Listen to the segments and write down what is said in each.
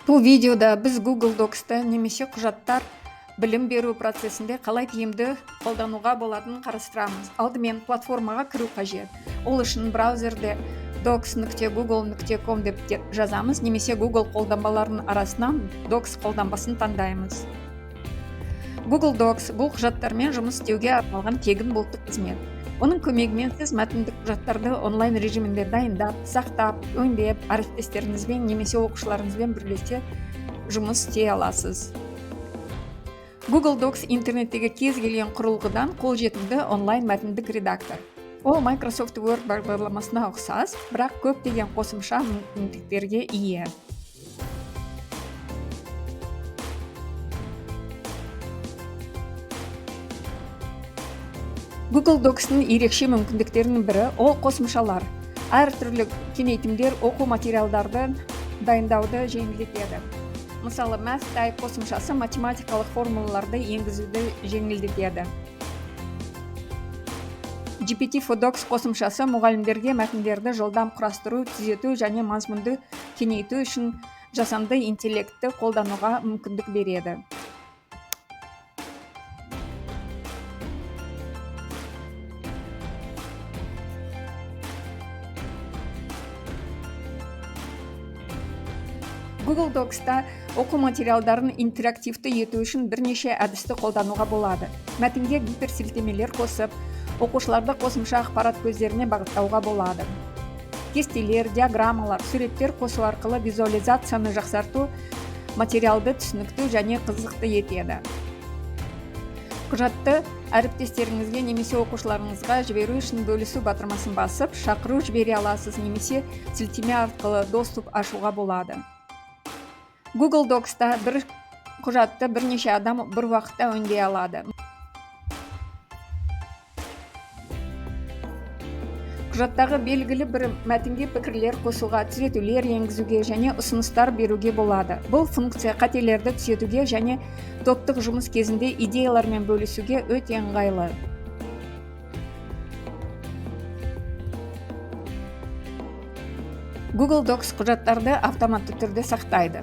Бұл видеода біз Google Docs'ты немесе құжаттар білім беру процесінде қалай тиімді қолдануға болатынын қарастырамыз. Алдымен платформаға кіру қажет. Ол үшін браузерде docs.google.com деп жазамыз немесе Google қолданбаларының арасынан Docs қолданбасын таңдаймыз. Google Docs бұл құжаттармен жұмыс істеуге арналған тегін бұлттық қызмет. Оның көмегімен сіз мәтіндік құжаттарды онлайн режимінде дайындап, сақтап, өңдеп, әріптестеріңізбен немесе оқушыларыңызбен бірлесе жұмыс істей аласыз. Google Docs интернеттегі кез келген құрылғыдан қолжетімді онлайн мәтіндік редактор. Ол Microsoft Word бағдарламасына ұқсас, бірақ көптеген қосымша мүмкіндіктерге ие. Google Docs'ның ерекше мүмкіндіктерінің бірі ол қосымшалар. Әртүрлі кеңейтімдер оқу материалдарды дайындауды жеңілдетеді. Мысалы, MathType қосымшасы математикалық формулаларды енгізуді жеңілдетеді. GPT for Docs қосымшасы мұғалімдерге мәтіндерді жылдам құрастыру, түзету және мазмұнды кеңейту үшін жасанды интеллектті қолдануға мүмкіндік береді. Google Docs'та оқу материалдарын интерактивті ету үшін бірнеше әдісті қолдануға болады. Мәтінге гиперсілтемелер қосып, оқушыларды қосымша ақпарат көздеріне бағыттауға болады. Кестелер, диаграммалар, суреттер қосу арқылы визуализацияны жақсарту материалды түсінікті және қызықты етеді. Құжатты әріптестеріңізге немесе оқушыларыңызға жіберу үшін бөлісу батырмасын басып, шақыру жібере аласыз немесе сілтеме арқылы доступ ашуға болады. Google Docs'та бір құжатты бірнеше адам бір уақытта өңдей алады. Құжаттағы белгілі бір мәтінге пікірлер қосуға, түзетулер енгізуге және ұсыныстар беруге болады. Бұл функция қателерді түзетуге және топтық жұмыс кезінде идеялармен бөлісуге өте ыңғайлы. Google Docs құжаттарды автоматты түрде сақтайды.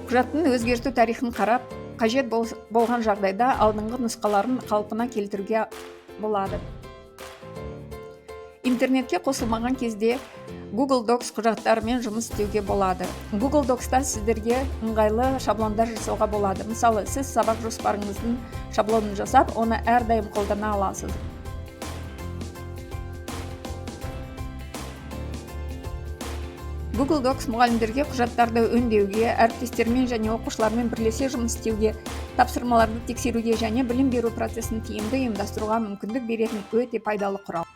Құжаттың өзгерту тарихын қарап, қажет болған жағдайда алдыңғы нұсқаларын қалпына келтіруге болады. Интернетке қосылмаған кезде Google Docs құжаттарымен жұмыс істеуге болады. Google Docs'та сіздерге ыңғайлы шаблондар жасауға болады. Мысалы, сіз сабақ жоспарыңыздың шаблонын жасап, оны әрдайым қолдана аласыз. Google Docs мұғалімдерге құжаттарды өңдеуге, әріптестермен және оқушылармен бірлесе жұмыс істеуге, тапсырмаларды тексеруге және білім беру процесін тиімді ұйымдастыруға мүмкіндік беретін өте пайдалы құрал.